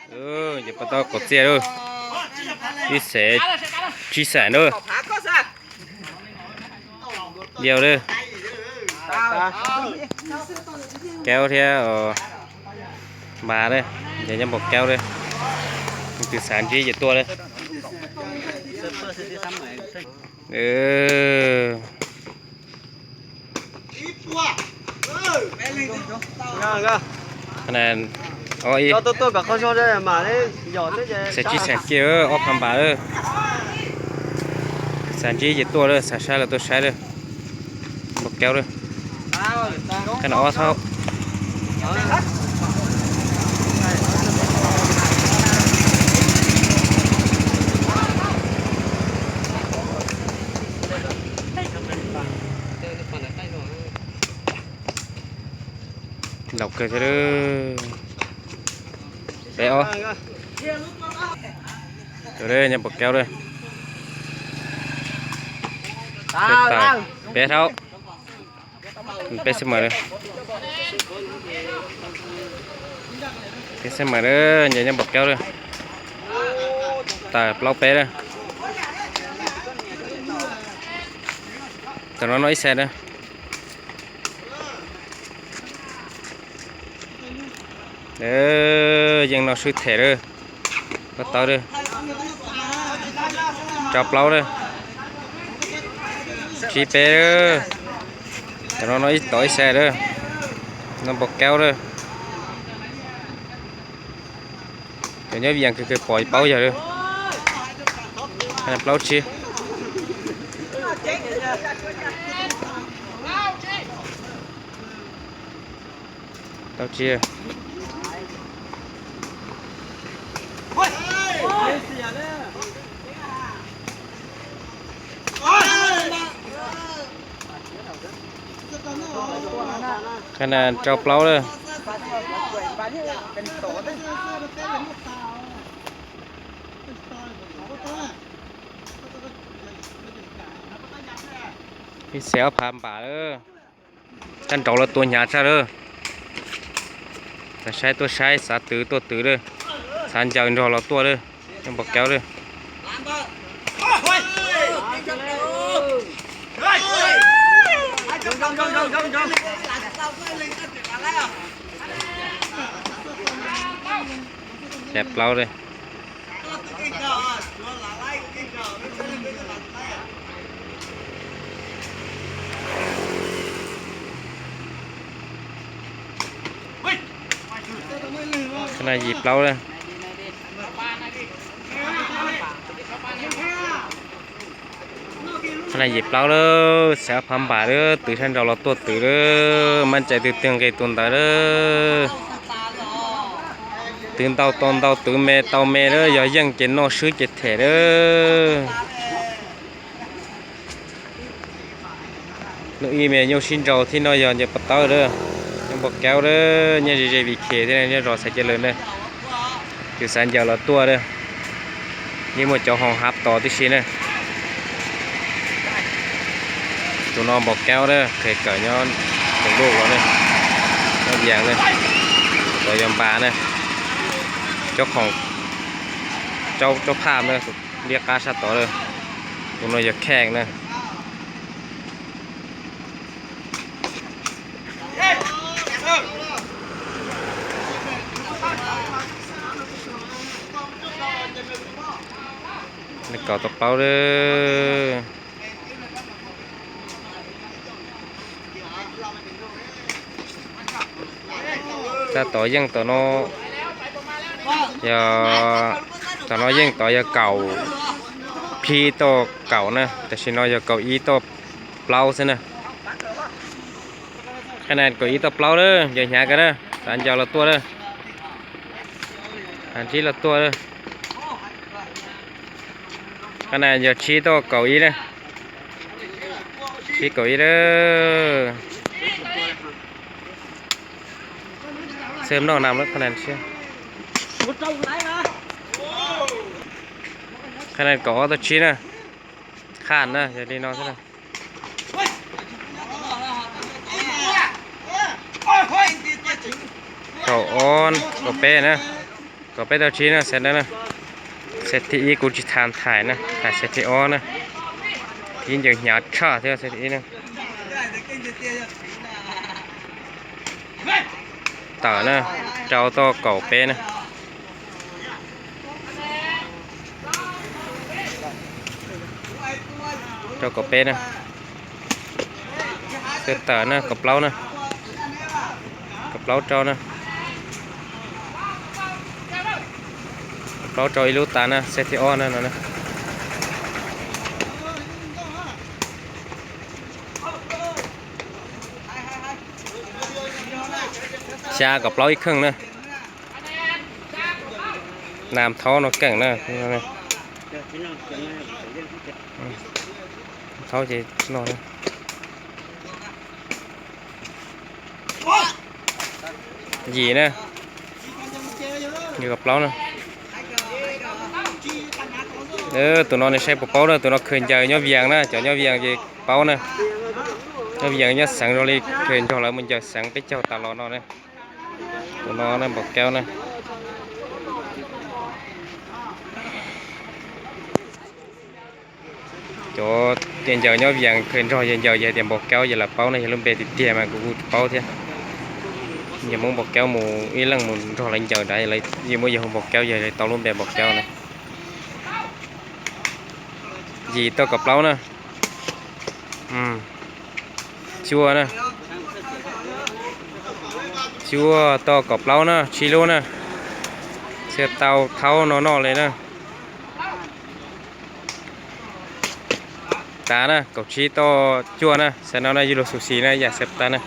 Ces pab tau qhov txiaj lawm, ib xees tsib xees na. Yau lawm, kaub thiab npas lawm, ces nyob npaum kaub lawm. Tus xav ntsib ces tuaj lawm. Xees tsib xees kiag, ob phav npas lawm. Xav ntsib ces tuaj lawm, xav saib los tuaj saib lawm. Npaum kaub lawm. Qab no ob thaub. Laus kawg thiab. Peb ob. Nyob npaum kaub lawm. Peb thaub. Peb xees mas lawm. Peb xees mas lawm, nyob npaum kaub lawm. Tawm plaub peb lawm. Tam no noj ib xees lawm. Yeej noj swb them lawm. Pab tau lawm. Rau plaub lawm. Tsib peb lawm. Tam no noj ib tom ib xees lawm. Noj npaum kaub lawm. Cov nyob Vias kawg kawg pom paub yawg lawm. Plaub tsib. Plaub tsib. Qhov no rau plaub lawm. Ib xees ob phav npas lawm. Tag nraud los tua hnyav tshaj lawm. Xav saib tuaj saib, xav twv tuaj twv lawm. Xav ncaws nrog los tuaj lawm. Nyob npaum kaub lawm. Xya plaub lawm. Qhov no yim plaub lawm. Qhov no yim plaub lawm, xav phav npas lawm, twv sab nraud los tuaj twv lawm, maj cai twg twg nqis tus ntawd lawm. Twv ntau tau ntau, twv me tau me lawm, yog yeej ces noj swb ces them lawm. Hnub ib me nyuj sib nraus thiab no yog ncaws pov tawb lawm, nyob npau kaub lawm, nyob ze ze Vim Khes thiab nyob zos Xaiv Cia Lwm na. Tus xav ncaws los tuaj lawm, yeej muaj cov hoos hav tos tib si na. Tus no npau kaub lawm, qhe kawm nyob Toom Luj los na, nyob Vias na. Tus tod yog npas na, cov khoom, cov phaj na, liab qab sab tod lawm. Tus no yog kheej na. Nws kom tau plaub lawm. Tab tom yeej tom no, yog tom no yeej tod yog kaum, plib toj kaum na, tam sim no yog kaum ib toj plaub xwb na. Qhab na kaum ib toj plaub lawm, ncaws hnyav kawg na, xav ncaws los tuaj lawm. Ntsib los tuaj lawm. Qhab na yog tsib toj kaum ib na. Tsib kaum ib lawm. Xeb noj nam lawm qhab na. Qhab na kaum ob toj tsib na. Qhab na yog li no xwb na. Kaum ob kaum peb na. Kaum peb tau tsib na, xev thib ib kuv tsis tham, thaim na, thaim xev thib ob na. Ib ncaws hnyav tshaj thiab xev thib ib na. Tawm na, rau toj kaum peb na. Rau kaum peb na. Xev tawm na, kaum plaub na. Kaum plaub rau na. Kaum plaub rau ib lub tas na, xev thib ob na no. Xya kaum plaub ib kheej na. Nam thaub no keem na. Thaub ces no. Yim na. Yim kaum plaub na. Tus no nws saib puas paub na, tus no khaws ncaws nyob Vias na, cov nyob Vias ces paub na. Nyob Vias nyob xeev zoo li khaws nrog lawv mus ncaws xeev peb caug tas los no na. Tus no na npau kaub na. Cov tias ncaws nyob Vias khaws nrog yawg ncaws, yog tias npau kaub yog lawv paub na, yog lub npe tiag tiag mas kuv kuj tsis paub thiab. Yog muab npau kaub mus ib leej mus nrog lawv ncaws nrad, yog muab yawg hu npau kaub yog tau lub npe npau kaub na. Yim tau kaum plaub na. Cuaj na. Cuaj tau kaum plaub na, tsib lub na. Xev tau thaub no noj li na. Tas na, kaum tsib tau cuaj na, xev no na yog lug xus xis na, yam xev tas na.